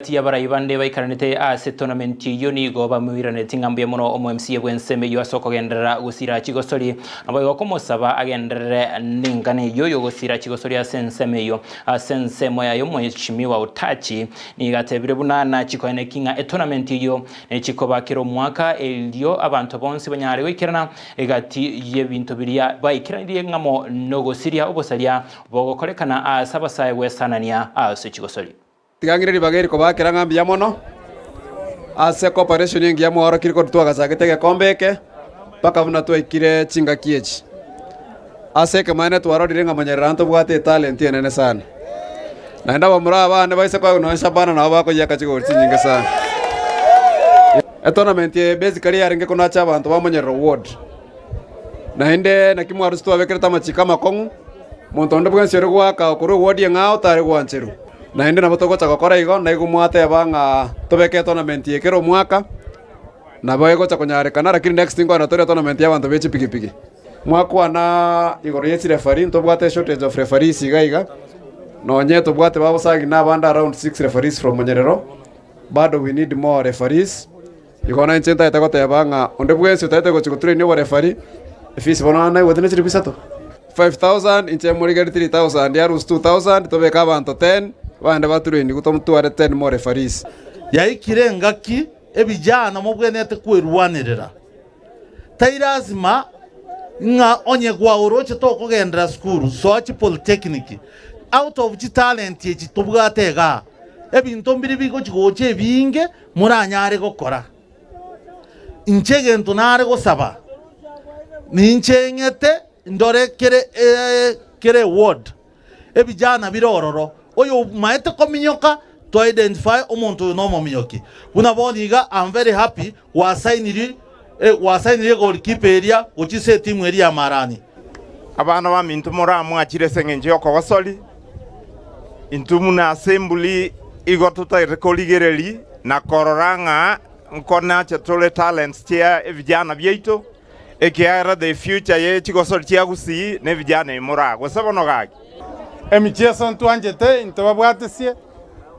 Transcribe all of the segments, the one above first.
Gati y'abarai bande baikaranete ase tournament eyio nigo bamoiranetie ng'a mbuya mono omo MCA bw'ensemo eyio ase okogenderera gosira chigosori naboigo komosaba agenderere nengana eyio yogosira chigosori ase ensemo eyio. Ase ensemo yaye omweshimiwa Otachi nigo atebire buna nachikoeneki ng'a etournament eyio nechikoba kera omwaka erio abanto bonsi banyare goikerana egati y'ebinto biria baikeranirie ng'amo nogosiria obosaria bogokorekana ase abasae gwesanania ase chigosori. Tiga ng'ire ribaga eri kobaakera ng'a mbuya mono ase cooperation engiya mwaorokirie korwa twagachagete egekombe eke mpaka buna twaikire chingaki echi. Ase ekemanene twarorire ng'a Monyerera ntobwate etalent enene sana. Naende abamura aba bane baise koegwa nonye Shabana nabo bakoyiaka chigori chinyinge sana. Etournament eye basically yarenge konacha abanto ba Monyerera ward. Naende naki mwarusete twabekerete amachiko amakong'u, monto onde bwensi ore goaka okorwa ewodi eng'ao tare gwancherwa. Naende nabo togocha gokora igo, naigo mwateba ng'a tobeke etournament eye kera omwaka, nabo egocha konyarekana, lakini next nkoenda tore etournament y'abanto be chipigipigi. Mwakwana igoro ye chireferee, ntobwate eshortage of referees iga iga, nonye tobwate babosagi na abande around six referees from Monyerero, bado we need more referees. Igo nainche ntagete goteba ng'a onde bwensi otagete gochia gotrain oborefari, efees bono naigwete ne chilifu isato. 5000 inche morigerie 3000 arusie 2000 tobeke abanto 10 bande batrainigwe tomotware 10 more referees. Yaikire engaki ebijana mobwenerete kwerwanerera. Tai lasima ng'a onye gwaoroche tokogenderera sukuru, soa chipolytechnic. Out of chitalent echi tobwate igaa, ebinto mbire bigochi gocha ebinge moranyare gokora. Inche egento nare gosaba, ninche ng'ete ndore kere kere eward, ebijana bire ororo, oyo omaete kominyoka to identify omonto oyo nomominyoki. Buna bono iga am very happy gwasainiri gwasainiri egoalkeeper eria gochia ase etimu eria ya Marani. Abana baminto moramwachire ase engencho y'okogosori, intwe buna assembly igo totagete korigereria na korora ng'a nkonache tore talents chia ebijana biaito, ekiagera the future ye chigosori chia Gusii na ebijana ebi moraa. Gose bono gaki? Emichieso ntwanchete intwe babwatesie,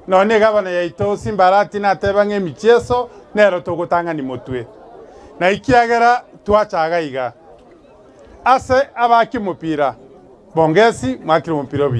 nonya egavana yaito Simba Arati nateba ng'a emichieso nero togotang'ani motwe. Na ekiagera twacha iga iga ase abaaki omopira, bongesi mwakire omopira obuya.